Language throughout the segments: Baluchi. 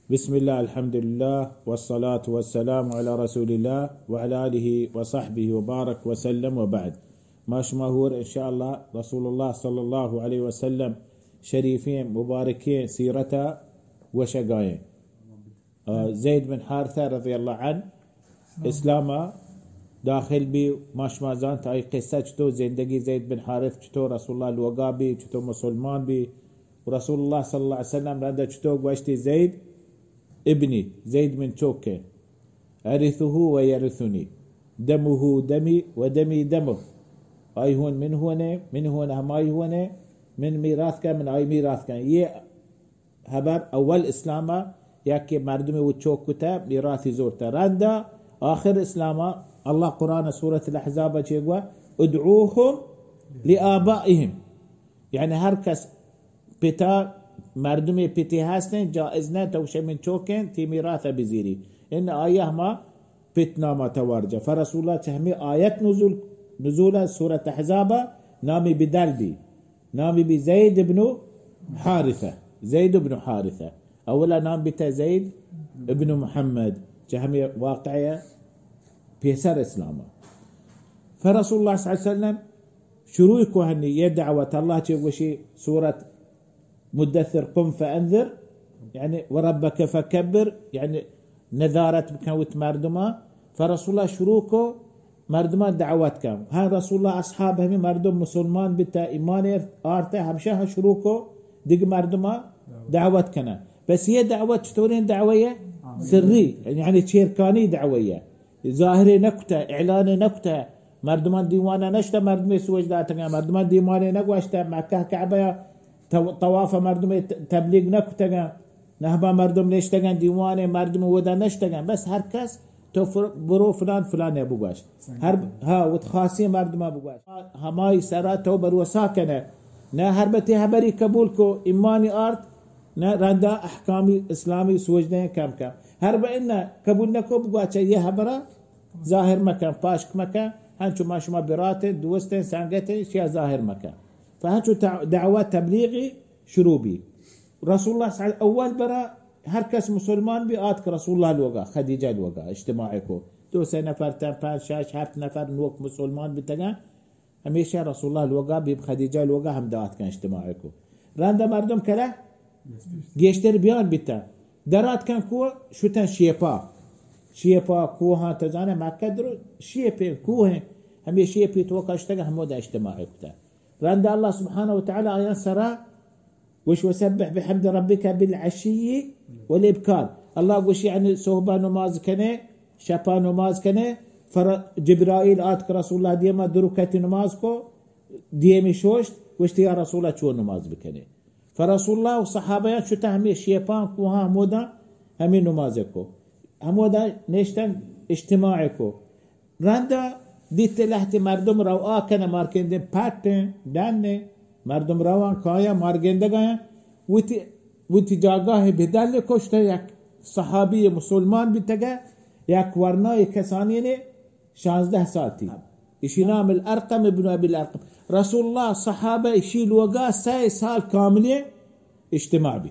بسم الله، الحمد لله، والصلاة والسلام على رسول الله وعلى آله وصحبه وبارك وسلم وبعد. ما شما هور إن شاء الله رسول الله صلى الله عليه وسلم شريفين مباركين سيرتا وشگائين. آ، زيد بن حارثة رضي الله عنه اسلام داخل بي. ما شما زانت آئی قصة چطور، زندگي زيد بن حارث چطور رسول الله لوگا بي، چطور مسلمان بي. و رسول الله صلى الله عليه وسلم رندا چطور گوشتي، زيد ابني، زيد من چوکه، أرثه ويرثني، دمه دمي ودمي دمه. آئی هون من هونه، من هون همائی هونه، من ميراث کن، من آئی ميراث کن. اي هبر اول اسلام ء، یکے مردمے و چوک کتہ، میراثی زورتہ. رندا آخر اسلام ء اللہ قرآن سورة الاحزاب ء چے گوا، ادعوهم لآبائهم، یعنی ہر کس پتا، مردمے پتے ہستیں، جائز نہ تو شمن چوکیں تی میراث ء بزیری. ان آیا ہما پت ناما توار جا. فرسول اللہ چہ ہمے آیت نزول، نزول سورة احزاب ء نامی بدل بی. نامی بی زید ابن حارثہ. زید ابن حارثہ. اولا نام بیتا زید ابن محمد. چہ ہمے واقعہ پیسر اسلام. فرسول اللہ صلی اللہ علیہ وسلم شروع کو ہنی یہ دعوت. اللہ چہ گوشی سورت مدثر، قم فانذر، یعنی وربک فکبر، یعنی نذارت بکن وت مردمان. فرسول اللہ شروع کو مردمان دعوت کن. ہاں، رسول اللہ اصحاب ہمیں مردم مسلمان بیتا، ایمان آرتا، ہمشہ ہاں شروع کو دیگہ مردمان دعوت کنن. بس یہ دعوت چطوریں دعویہ؟ سری، یعنی چیرکانی دعویہ. ظاہرے نکتہ، اعلانے نکتہ، مردمان دیوانا نشتہ، مردمے سوج داتگاں، مردمان دیوانے نگوشتہ، مکہ کعبہ تو-، طواف مردمے ت-، تبلیغ نکتگاں، نہبا مردم نشتگاں دیوانے، مردم ودا نشتگاں، بس ہر کس تو فر-، برو فلان فلان ء بگوش. ہر، ہا، وت خاصیں مردم ء بگوش. ہمائی سرا تو بھروسہ کنہ. نہ ہر بتے ہبری قبول کو، ایمانی آرت، نہ رندا احکامی اسلامی سوج دیں کم کم. ہر بہ ان قبول نہ کو بگوش، یہ ہبرا ظاہر مکن، پاشک مکن، ہنچو ما شما براتیں، دوستیں، سنگتیں، شیا ظاہر مکن. فہنچو تع-، دعوت تبلیغی شروع بی. رسول اللہ صلی اللہ علیہ وسلم اول برا ہر کس مسلمان بی آتک رسول اللہ لوگا، خدیجہ لوگا اجتماع کو. دو سے نفر، تن پنج، شش، ہفت نفر نوک مسلمان بیتگن. ہمیشہ رسول اللہ لوگا بی خدیجہ لوگا ہم دات کن اجتماع کو. رند مردم کلا گیشتر بیان بیتن. درات کن کو شتن شیپا. شیپا کوہاں تزانے مکہ درو شیپے کوہیں. ہمیں شیپی تو کشتگ ہمودا اجتماع کتا. رند اللہ سبحانہ و تعالی آیان سرا گوش، وسبح بحمد ربك بالعشي والإبكار. اللہ گوش، یعنی صحبہ نماز کنے، شپا نماز کنے، فر-، جبرائیل آتک رسول اللہ دیما دو رکعتی نماز کو، دیمی شوشت، گوشتی، یا رسول اللہ، چون نماز بکنے؟ فرسول اللہ و صحابیان شتہ ہمیں شیپان کوہاں ہمودا ہمیں نماز کو، ہمودا نشتن اجتماع کو. رندا دیت لہتے مردم روا کنہ، مارگندیں پٹیں، ڈنیں، مردم روان کایاں مارگندگایاں، وتی، وتی جاگاہ بدل کشتہ. یک صحابی مسلمان بیتگہ، یک ورنای کسانی نے شانزدہ سال تی. اشی نام الارقم ابن ابی الارقم. رسول اللہ صحابہ اشی لوگا سہ سال کاملی اجتماع بی.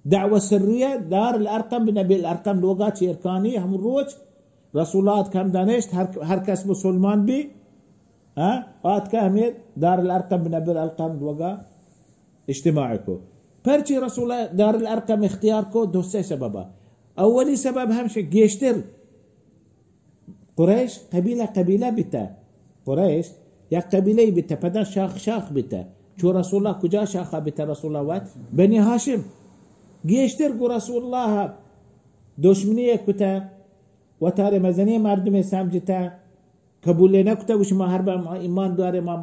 دعوة سرية دار الأرقم بن أبي الأرقم لوگا چیرکانی ہم روچ رسول اللہ آتک ہم دانشت، ہر، ہر کس مسلمان بی، ہاں، آتک ہمیں دار الأرقم بن أبي الأرقم لوگا اجتماع کو. پرچی رسول اللہ دار الأرقم اختیار کو؟ دو سے سببا. اولی سبب ہمش گیشتر قریش قبیلہ قبیلہ بیتہ. قریش یک قبیلہ بیتہ، پدا شاخ شاخ بیتہ. چو رسول اللہ کجا شاخہ بیتہ؟ رسول اللہ وت بنی ہاشم. گیشتر گو رسول اللہ دشمنی کتہ، وتارے مزنی مردمے سمجھتہ، قبول نکتہ، گوش ما ہر بہ ایمان دارے، ما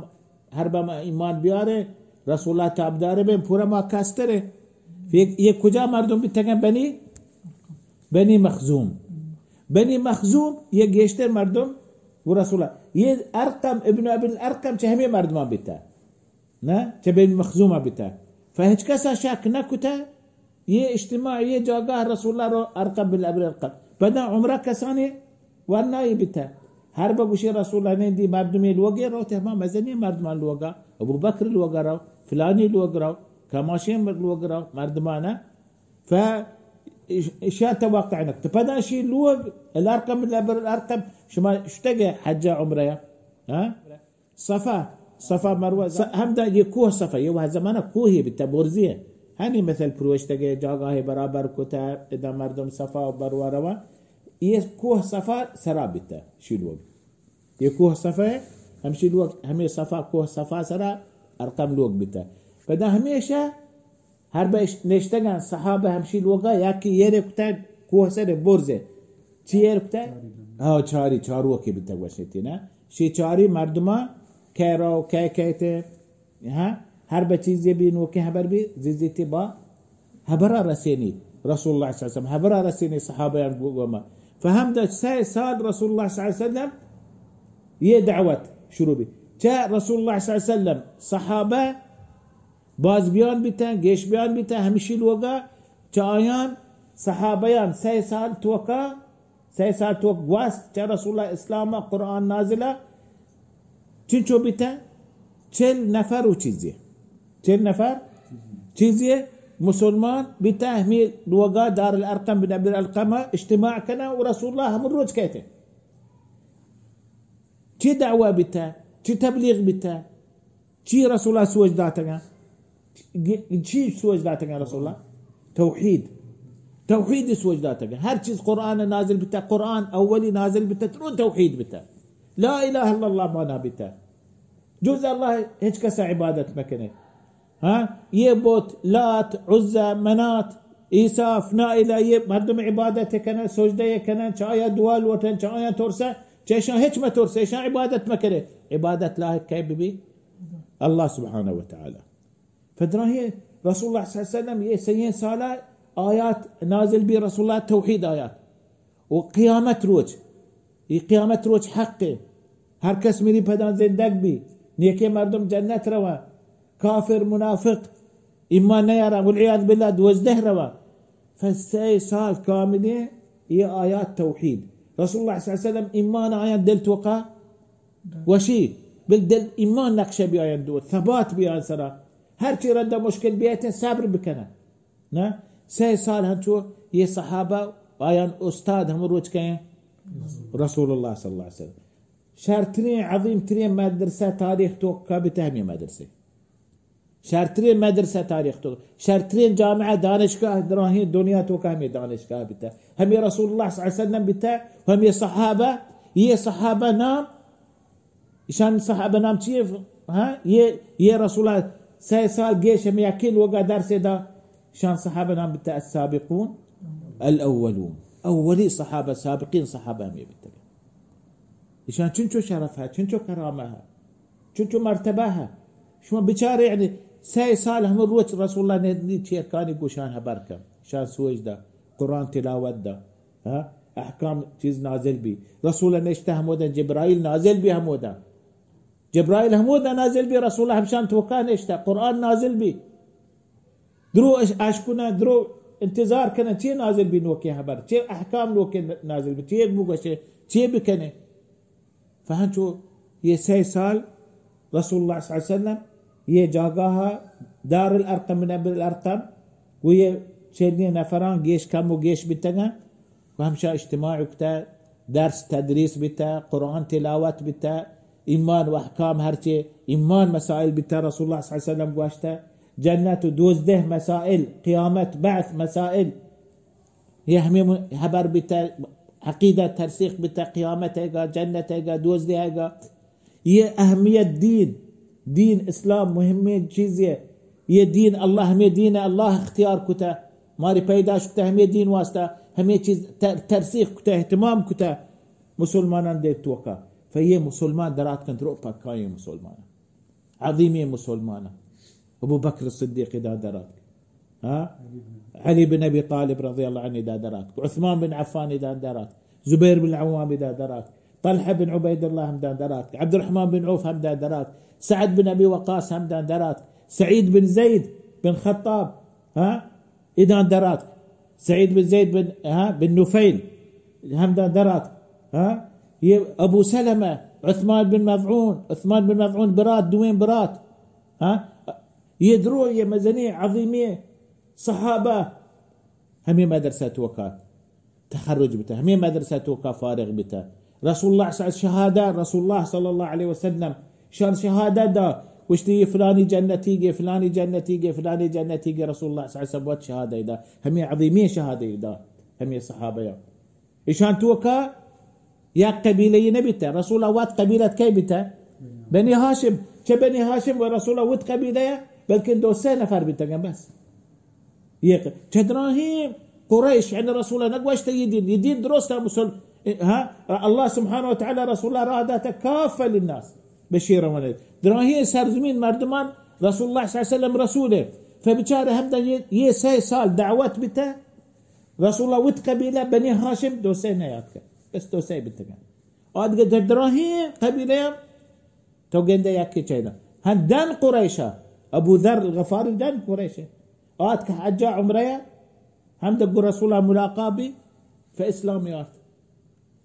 ہر بہ ایمان بیارے، رسول اللہ تابدارے بیں، پورا ما کسترے. یہ، یہ کجا مردم بیتگن؟ بنی، بنی مخزوم. بنی مخزوم یہ گیشتر مردم گو رسول اللہ. یہ ارقم ابن ابی الارقم چہ ہمیں مردمان بیتا. نہ، چہ بنی مخزوم بیتا. فہچ کسا شک نہ کتا یہ اجتماع، یہ جاگاہ رسول اللہ رو ارقم بن ابی الارقم. پدا عمرہ کسانی ورنائی بیتا. ہر بگوشی رسول اللہ نے دی مردمی لوگے رو، تے ہما مزنی مردمان لوگا، ابو بکر لوگا رو، فلانی لوگ رو، کماشی لوگ رو، مردمانا ف ایش-، ایشان توقع نکت. پدا شی لوگ الارقم بن ابی الارقم، شما شتگ حج عمرہ؟ ہاں؟ صفا، صفا مروہ، س-، ہمدا یہ کوہ صفا، یہ وہ زمانہ کوہی بیتا، برزی ہے. ہنی مثل پروشتگے، جاگاہ برابر کتا، ادا مردم صفا و مروہ روا. یہ کوہ صفا سرا بیتا، شی لوگ. یہ کوہ صفا ہے، ہمشی لوگ، ہمیں صفا، کوہ صفا سرا ارقم لوگ بیتا. پدا ہمیشہ ہر بہ نشتگاں صحابہ ہمشی لوگا، یا کہ یہ رکتا کوہ سر برزے. چی یہ رکتا؟ ہاں، چاری، چاروکی بیتا گوشتی نا. شی چاری مردماں کئے رو، کئے کئیتے، ہاں، ہر بہ چیزے بی نوکیں ہبر بی زیزیتی با ہبرا رسینی. رسول اللہ صلی اللہ علیہ وسلم ہبرا رسینی صحابیان گو-، گوما. فہمدا سئے سال رسول اللہ صلی اللہ علیہ وسلم یہ دعوت شروع بی. چہ رسول اللہ صلی اللہ علیہ وسلم صحابہ باز بیان بیتن، گیش بیان بیتن، ہمشی لوگا چہ آیان صحابیان سئے سال توکا، سئے سال توک گوست چہ رسول اللہ اسلام قرآن نازلہ چنچو بیتن؟ چل نفر و چیزی، چل نفر چیزی مسلمان بیتن، ہمی لوگا دار الارقم بن ابی الارقم اجتماع کنن و رسول اللہ ہم روچ کہتے. چی دعوی بیتہ؟ چی تبلیغ بیتہ؟ چی رسول اللہ سوج داتگاں؟ چی سوج داتگاں رسول اللہ؟ توحید. توحید سوج داتگاں. ہر چیز قرآن نازل بیتہ، قرآن اولی نازل بیتہ، ترو توحید بیتہ. لا الہ الا اللہ مانا بیتہ. جز اللہ ہچ کس عبادت مکنے. ہاں، یہ بت، لات، عزی، منات، عیسیٰ، افنائلہ، یہ مردم عبادت کنن، سجدہ کنن، چہ آیا دعا لوٹن، چہ آیا ترسن، چہ ایشان ہچ مترسے، ایشان عبادت مکنے. عبادت لائق کئے ببی؟ اللہ سبحانہ و تعالی. فدراہی رسول اللہ صلی اللہ علیہ وسلم یہ سییں سالہ آیات نازل بی، رسول اللہ توحید آیات. و قیامت روچ، یہ قیامت روچ حق ہے. ہر کس میری پدا زندگ بی، نیکے مردم جنت روا، کافر منافق ایمان نیارا، والعیاذ باللہ دوزدہ روا. فسئے سال کاملیں یہ آیات توحید. رسول اللہ صلی اللہ علیہ وسلم ایمان آیان دل توکا وشی، بل دل ایمان نقشہ بی آیان دو، ثبات بی آیان سرا. ہر چی رندا مشکل بیتیں صبر بکنن. نہ، سئے سال ہنچو یہ صحابہ آیان استاد ہم روچ کئے؟ رسول اللہ صلی اللہ علیہ وسلم. شرترین، عظیم ترین مدرسہ تاریخ توکا بیتہ ہمیں مدرسے. شرترین مدرسہ تاریخ توکا، شرترین جامعہ، دانشگاہ دراہیں دنیا توکا ہمیں دانشگاہ بیتہ. ہمیں رسول اللہ صلی اللہ علیہ وسلم بیتہ، ہمیں صحابہ، یہ صحابہ نام ایشان صحابہ نام چیے؟ ہاں، یہ، یہ رسول اللہ سئے سال گیش ہمیں یکے لوگا درس دا. ایشان صحابہ نام بیتا السابقون الاولون. اولی صحابہ، سابقین صحابہ ہمیں بیتا. ایشان چنچو شرف ہے، چنچو کرامہ ہے، چنچو مرتبہ ہے. شما بچارے، یعنی سئے سال ہم روچ رسول اللہ نے چیرکانی گوشان ہبر کن، شان سوج دا، قرآن تلاوت دا. ہاں؟ احکام چیز نازل بی. رسول نشتہ ہمودا، جبرائیل نازل بی ہمودا. جبرائیل ہمودا نازل بی، رسول ہمشان توکا نشتہ، قرآن نازل بی. درو اش-، اشکنہ، درو انتظار کنہ، چی نازل بی نوکیں ہبر، چی احکام نوکیں نازل بی، چی بگوشے، چی بکنے. فہنچو یہ سئے سال رسول اللہ صلی اللہ علیہ وسلم یہ جاگاہ دار الارقم بن ابی الارقم و یہ چندین نفران گیش کم و گیش بیتگن و ہمشا اجتماع کتا، درس تدریس بیتا، قرآن تلاوت بیتا، ایمان و احکام ہرچے ایمان مسائل بیتا، رسول اللہ صلی اللہ علیہ وسلم گوشتا، جنت و دوزدہ مسائل، قیامت، بعث مسائل، یہ ہمیں م-، ہبر بیتا، عقیدہ ترسیخ بیتا، قیامت ہے گا، جنت ہے گا، دوزدہ ہے گا. یہ اہمیت دین، دین اسلام مہمیں چیز ہے. یہ دین اللہ، ہمیں دین اللہ اختیار کتا، ماری پیداش کتا، ہمیں دین واسطہ، ہمیں چیز تر-، ترسیخ کتا، اہتمام کتا مسلمانان دے توکا. فیہ مسلمان درات کن درو پکائیں مسلمان. عظیمیں مسلمان. ابو بکر صدیق ادا درات. ہاں؟ علی بن ابی طالب رضی اللہ عنہ ادا درات. عثمان بن عفان ادا درات. زبیر بن عوام ادا درات. طلحہ بن عبید اللہ ہمدا درات. عبدالرحمن بن عوف ہمدا درات. سعد بن ابی وقاص ہمدا درات. سعید بن زید بن خطاب، ہاں؟ ادا درات. سعید بن زید بن، ہاں، بن نفیل ہمدا درات. ہاں؟ یہ ابو سلمہ، عثمان بن مظعون، عثمان بن مظعون برات، دوئیں برات. ہاں؟ یہ درو، یہ مزنی عظیمی صحابہ، ہمے مدرسہ توکا تخرج بیتہ، ہمے مدرسہ توکا فارغ بیتہ۔ رسول اللہ صلی اللہ علیہ وسلم شہادہ، رسول اللہ صلی اللہ علیہ وسلم شان شہادہ دا، گوشتی فلانی جنتی گے، فلانی جنتی گے، فلانی جنتی گے، رسول اللہ صلی اللہ علیہ وسلم وت شہادہ دا، ہمے عظیمی شہادہ دا، ہمے صحابہ یا۔ ایشان توکا یک قبیلہ نہ بیتہ، رسول اللہ وت قبیلہ کئے بیتہ؟ بنی ہاشم۔ چہ بنی ہاشم و رسول اللہ وت قبیلہ یا، بلکن دو سے نفر بیتگن بس۔ یک چہ دراہیں قریش، یعنی رسول اللہ نگوشتہ یہ دین، یہ دین درست ہے مسلم، ہاں، اللہ سبحانہ و تعالی رسول اللہ را داتہ کافہ للناس بشیرا و نذیرا۔ دراہیں سرزمین مردمان رسول اللہ صلی اللہ علیہ وسلم رسول ہے۔ فبچار ہمدا یہ، یہ سے سال دعوت بیتہ، رسول اللہ وت قبیلہ بنی ہاشم دو سے نیاتکہ، بس دو سے بیتگن۔ آدگہ در دراہیں قبیلہ تو گندے یکی چیدا۔ ہن دن قریشا، ابو ذر الغفاری دن قریشے۔ آتک حجا عمرہ، ہمدا گو رسول اللہ ملاقات بی، فہ اسلام یارت۔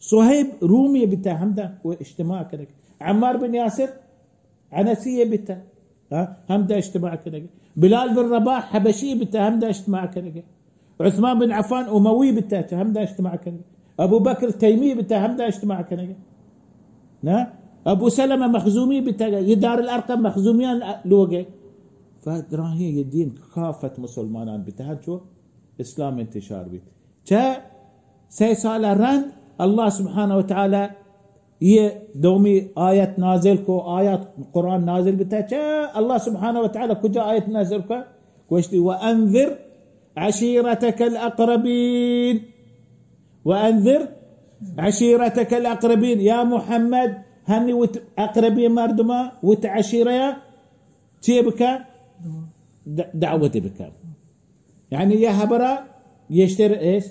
صہیب رومی بیتا ہمدا و اجتماع کنگ۔ عمار بن یاسر عنسی بیتا، ہاں، ہمدا اجتماع کنگ۔ بلال بن رباح حبشی بیتا ہمدا اجتماع کنگ۔ عثمان بن عفان اموی بیتا، چہ ہمدا اجتماع کنگ۔ ابو بکر تیمی بیتا ہمدا اجتماع کنگ۔ نا؟ ابو سلمہ مخزومی بیتا، یہ دار الارقم مخزومیان لوگے۔ فدراہیں یہ دین کافت مسلمانان بیتا، ہنچو اسلام انتشار بیت۔ چہ سے سال رند اللہ سبحانہ و تعالی یہ دومی آیت نازل کو، آیات قرآن نازل بیتا۔ چہ اللہ سبحانہ و تعالی کجا آیت نازل کو؟ گوشتی، وانذر عشیرتک الاقربین۔ وانذر عشیرتک الاقربین۔ یا محمد، ہمی وت اقربی مردما، وت عشیرہ چی بکن؟ د-، دعوت بکن۔ یعنی یہ حبرا گیشتر ایش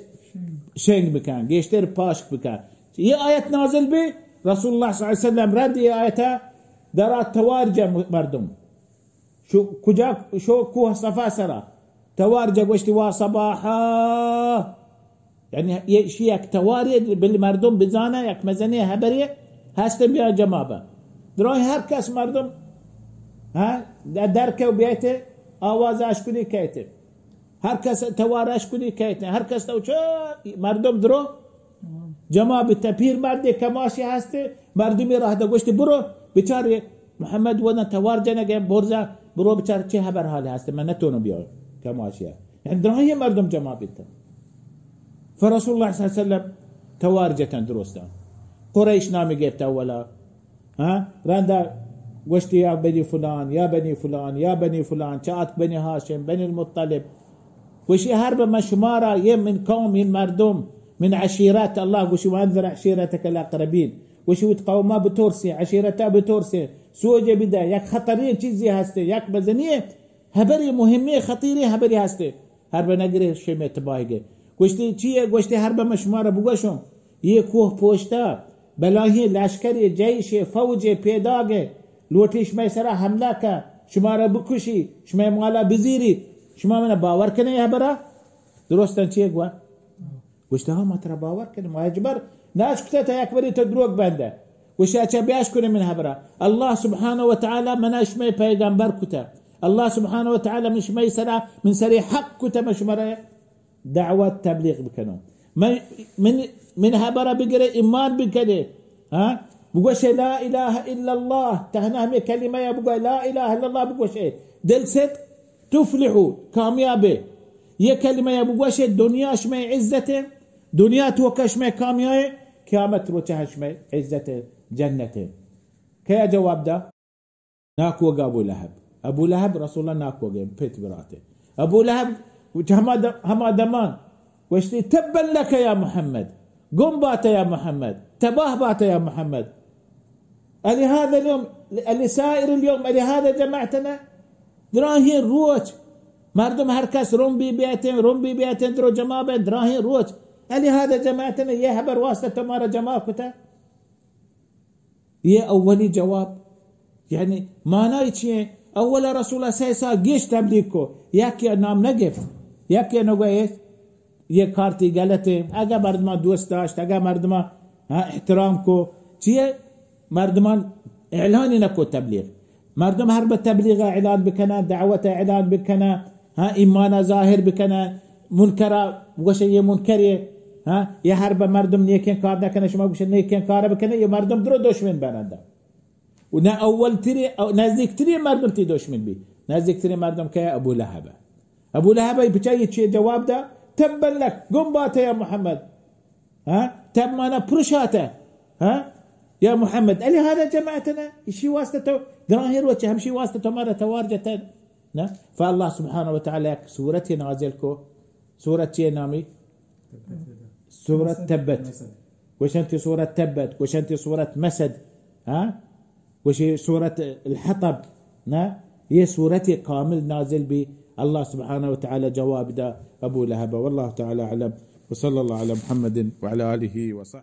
شنگ بکن، گیشتر پاشک بکن۔ یہ آیت نازل بی، رسول اللہ صلی اللہ علیہ وسلم رند یہ آیتا درا توار جا مردم۔ شو کجا؟ شو کوہ صفا سرا توار جا گوشتی، وا صباحا۔ یعنی یہ شی یک تواری بل مردم بزانا یک مزنی حبری ہست بیا جمع با۔ درای ہر کس مردم، ہاں، در کے بیایتے، آواز اشکنی کہتے۔ ہر کس توار اشکنی کہتے۔ ہر کس تو چو مردم درو جمع بیتہ۔ پیر مردے کماشے ہستے، مردمی راہ دا گوشتی، برو بچار محمد ودن توار جنگے، برزا، برو بچار چہ حبر حال ہستے، من نتونو بیاو کماشیا۔ یعنی دراہیں مردم جمع بیتہ۔ فرسول اللہ صلی اللہ علیہ وسلم توار جتن درستان۔ قریش نامی گپت اولا۔ ہاں؟ رندا گوشتی، یا بنی فلان، یا بنی فلان، یا بنی فلان، چہ آتک بنی ہاشم، بنی المطلب۔ گوشی، ہر بہ من شمارا، یہ من قوم، من مردم، من عشیرت، اللہ گوشی، وانذر عشیرتک الاقربین۔ گوشی، وت قوما بترسیں، عشیرتا بترسیں، سوجے بدہ، یک خطریں چیزی ہستے، یک مزنی حبری، مہمی خطیری حبری ہستے۔ ہر بہ نگرے شمے تباہگے۔ گوشتی، چی ہے؟ گوشتی، ہر بہ من شمارا بگوشوں، یہ کوہ پوشتا، بلاہیں لشکرے، جیشے، فوجے پیداگے، لوٹی شمئے سرا حملہ کا، شمارا بکشی، شمئے مالا بزیری، شما منا باور کنے یہ حبرا؟ درستاً چی گوا؟ گوشت، ہاں، ما ترا باور کنیں، ما ہچبر نہ اشکتہ تا یک بری تو دروگ بندہ۔ گوشت، اچھا، بیا اشکنے من حبرا۔ اللہ سبحانہ و تعالی منا شمئے پیغمبر کتہ۔ اللہ سبحانہ و تعالی من شمئے سرا، من سری حق کتہ، من شمارا دعوت تبلیغ بکنوں۔ من، من، من حبرا بگرے ایمان بکنے۔ ہاں؟ بگوشے لا الہ الا اللہ، تہنا ہمے کلمہ یا بگوشے، لا الہ الا اللہ بگوشے۔ دل صدق تفلحوا، کامیاب ئے۔ یہ کلمہ یا بگوشے، دنیا شمئے عزت ئے، دنیا توکا شمئے کامیاب ئے، قیامت روچا شمئے عزت ئے، جنت ئے۔ کیا جواب دا؟ ناکوگا ابو لہب۔ ابو لہب رسول اللہ ناکوگے پت براتے۔ ابو لہب ہما د-، ہما دمان گوشتی، تبا لک یا محمد، گم بات یا محمد، تباہ بات یا محمد۔ الهذا اليوم، السائر اليوم، الهذا جمعتنا؟ دراہیں روچ مردم ہر کس رم بی بیتیں، رم بی بیتیں، درو جمع بیں، دراہیں روچ۔ الهذا جمعتنا، یہ حبر واسطہ تو مارا جمع کتا؟ یہ اولی جواب۔ یعنی معنی چی ہے؟ اولا رسول اللہ صلی اللہ علیہ وسلم گیش تبلیغ کو، یک یا نام نہ گفت، یک یا نگوے یہ کارتی غلط ہے۔ اگر مردمان دوست داشت، اگر مردمان، ہاں، احترام کو، چیئے مردمان اعلانی نہ کو تبلیغ۔ مردم ہر بہ تبلیغ اعلان بکنن، دعوت اعلان بکنن، ہاں، ایمان ظاہر بکنن، منکرا گوشے یہ منکرے، ہاں، یہ ہر بہ مردم نیکیں کار نہ کنے، شما گوشے نیکیں کار بکنے، یہ مردم درو دشمن بنندا۔ و نہ اول تری، او نزدیک تری مردم تی دشمن بی۔ نزدیک تری مردم کہ ابو لہب۔ ابو لہب ای بچا یہ چی جواب دا؟ تبا لک، گم باتے یا محمد۔ ہاں؟ تب مانا پرشاتہ۔ ہاں؟ یا محمد، الہذا جمعتنا؟ اشی واسطہ تو گراہیں روچے، ہمشی واسطہ تو مارا توار جتن؟ نہ؟ فاللہ سبحانہ و تعالی یک سورت نازل کو۔ سورت چیئے نامی؟ سورت تبت۔ گوشنتی سورت تبت، گوشنتی سورت مسد۔ ہاں؟ گوشی سورت الحطب۔ نہ؟ یہ سورت کامل نازل بی۔ اللہ سبحانہ و تعالی جواب دا ابو لہب۔ واللہ تعالی اعلم۔ وصلی اللہ علی محمد وعلی آلہ وصحبہ۔